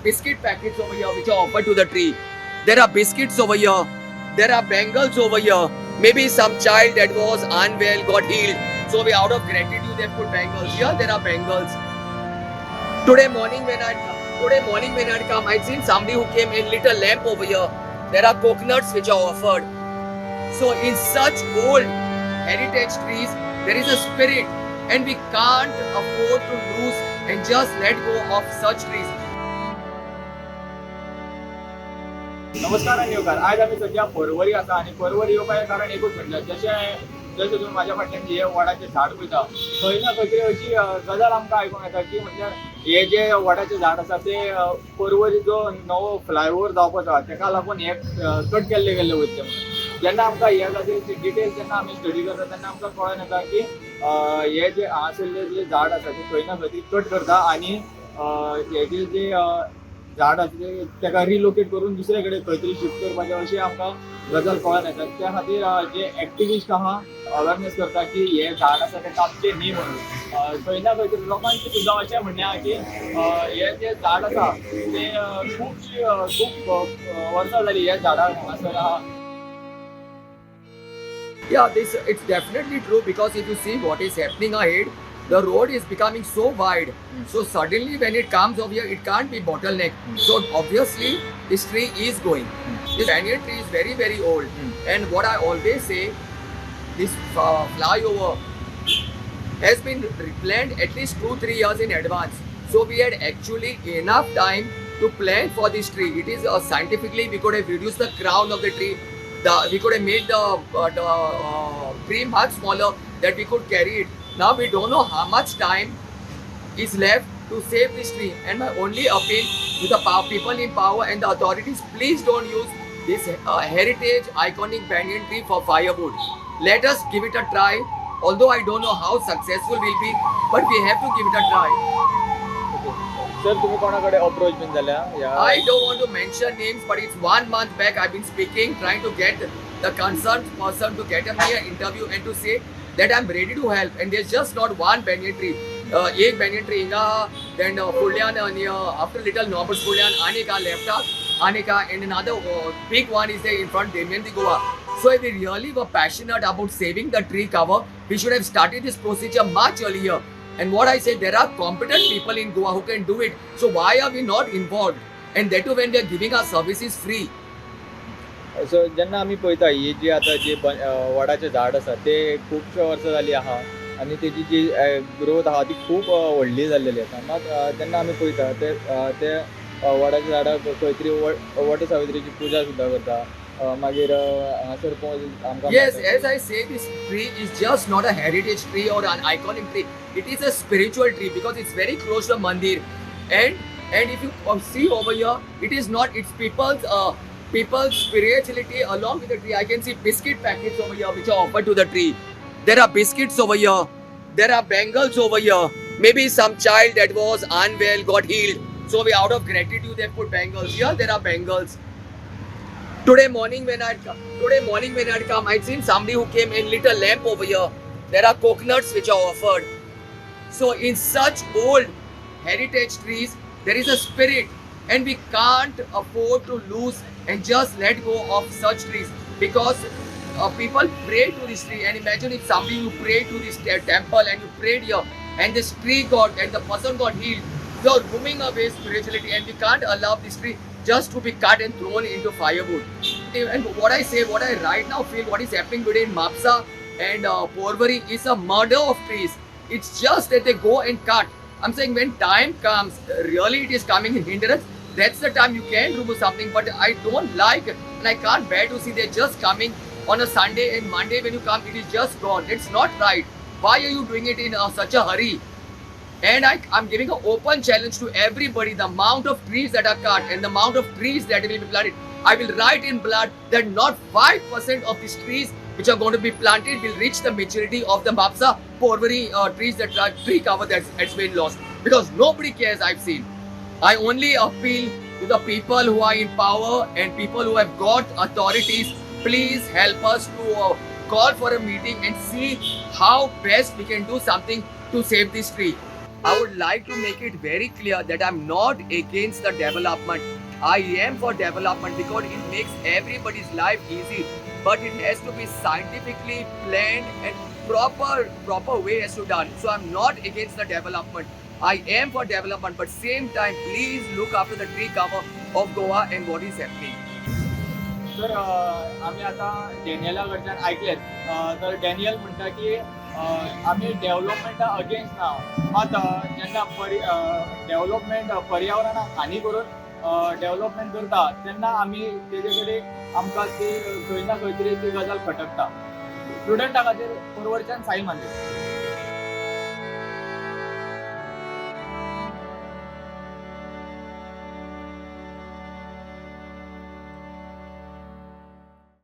Biscuit packets over here which are offered to the tree. There are biscuits over here. There are bangles over here. Maybe some child that was unwell got healed. So we out of gratitude they put bangles. Here there are bangles. Today morning when I come, I'd seen somebody who came and lit a lamp over here. There are coconuts which are offered. So in such old heritage trees, there is a spirit, and we can't afford to lose and just let go of such trees. नमस्कार आनी येवकार. आयज आमी सद्या पर्वरी आसा आनी पर्वरी येवपाचें कारण एकूच म्हटल्यार जशें जशें तुमी म्हाज्या फाटल्यान हे वडाचें झाड पळयता, खंय ना खंय तरी अशी गजाल आमकां आयकूंक येता की म्हटल्यार हे जे वडाचें झाड आसा ते पर्वरी जो नवो फ्लायओवर जावपाचो आसा तेका लागून हे कट केल्ले गेल्ले वयतले म्हणून. जेन्ना आमकां ह्या गजालीची डिटेल जेन्ना आमी स्टडी करता तेन्ना आमकां कळोन येता की हे जे हांगासरले जे झाड आसा ते खंय ना खंय तरी कट करता आनी हेजे जे झाड आसा ते तेका रिलोकेट करून दुसरे कडेन खंय तरी शिफ्ट करपाचें अशें आमकां गजाल कळोन येता. त्या खातीर जे एक्टिविस्ट आहा अवेरनेस करता की हे झाड आसा तें कापचें न्ही म्हणून. खंय ना खंय तरी लोकांचें सुद्दां अशें म्हणणें आहा की हे जें झाड आसा तें खुबशीं खूब वर्सां जालीं हे झाडां हांगासर आहा. Yeah, this it's definitely true, because if you see what is happening ahead, the road is becoming so wide. So suddenly when it comes over here, it can't be bottleneck. So obviously this tree is going. This banyan tree is very, very old. And what I always say, this flyover has been planned at least 2-3 years in advance. So we had actually enough time to plan for this tree. It is scientifically we could have reduced the crown of the tree. We could have made the tree much smaller that we could carry it. Now we don't know how much time is left to save this tree. And my only appeal to the people in power and the authorities, please don't use this heritage iconic banyan tree for firewood. Let us give it a try. Although I don't know how successful we'll be, but we have to give it a try. Okay. Sir, तुम्ही कोणाकडे approach बीन जाल्या? I don't want to mention names, but it's 1 month back I've been speaking, trying to get the concerned person to get me an interview and to say that I'm ready to help. And there's just not one banyan tree. एक banyan tree हिंगा, then Fulyan near, after little Norbert Fulyan, Anika left up, Anika, and another big one is there in front Damien de Goa. So if we really were passionate about saving the tree cover, we should have started this procedure much earlier. And what I say, there are competent people in Goa who can do it. So why are we not involved? And that too when we are giving our services free. So जेन्ना आमी पळयता ही जी आतां जी वडाचें झाड आसा ते खुबशे वर्सां जालीं आहा आनी तेजी जी ग्रोथ आहा ती खूब व्हडली जाल्लेली आसा. मात जेन्ना आमी पळयता ते ते वडाच्या झाडाक खंय तरी वट सावित्रीची पुजा सुद्दां करता. मागीर हांगासर आमकां Yes, as I say, this tree is just not a heritage tree or an iconic tree. It is a spiritual tree because it's very close to mandir. And if you see over here, it is not, it's people's spirituality along with the tree. I can see biscuit packets over here which are offered to the tree. There are biscuits over here. There are bangles over here. Maybe some child that was unwell got healed. So we out of gratitude they put bangles. Here there are bangles. Today morning when I'd come, I'd seen somebody who came and lit a lamp over here. There are coconuts which are offered. So in such old heritage trees, there is a spirit, and we can't afford to lose and just let go of such trees, because people pray to this tree. And imagine if somebody you pray to this temple and you prayed here, and this tree got and the person got healed, you are moving away spirituality, and we can't allow this tree just to be cut and thrown into firewood. And what I say, what I right now feel, what is happening today in Mapsa and Porvorim is a murder of trees. It's just that they go and cut. I'm saying when time comes, really it is coming in hindrance, that's the time you can remove something. But I don't like and I can't bear to see they're just coming on a Sunday and Monday when you come, it is just gone. It's not right. Why are you doing it in such a hurry? And I'm giving an open challenge to everybody. The amount of trees that are cut and the amount of trees that will be planted, I will write in blood that not 5% of these trees which are going to be planted will reach the maturity of the Mapsa Porvorim trees that are tree cover that's been lost. Because nobody cares, I've seen. I only appeal to the people who are in power and people who have got authorities, please help us to call for a meeting and see how best we can do something to save this tree. I would like to make it very clear that I'm not against the development. I am for development because it makes everybody's life easy, but it has to be scientifically planned and proper way has to done. So I'm not against the development. I am for development, but same time, please look after the tree cover of Goa and what is happening. तर आमी आतां डॅनियला कडच्यान आयकलें. तर Daniel म्हणटा की आमी डेव्हलपमेंटा against ना, मात जेन्ना डेव्हलपमेंट पर्यावरणाक हानी करून डेव्हलपमेंट करता तेन्ना आमी तेजे कडेन आमकां ती खंय ना खंय तरी ती गजाल खटकता. प्रुडंटा खातीर पर्वरच्यान साई मांद्रेकर.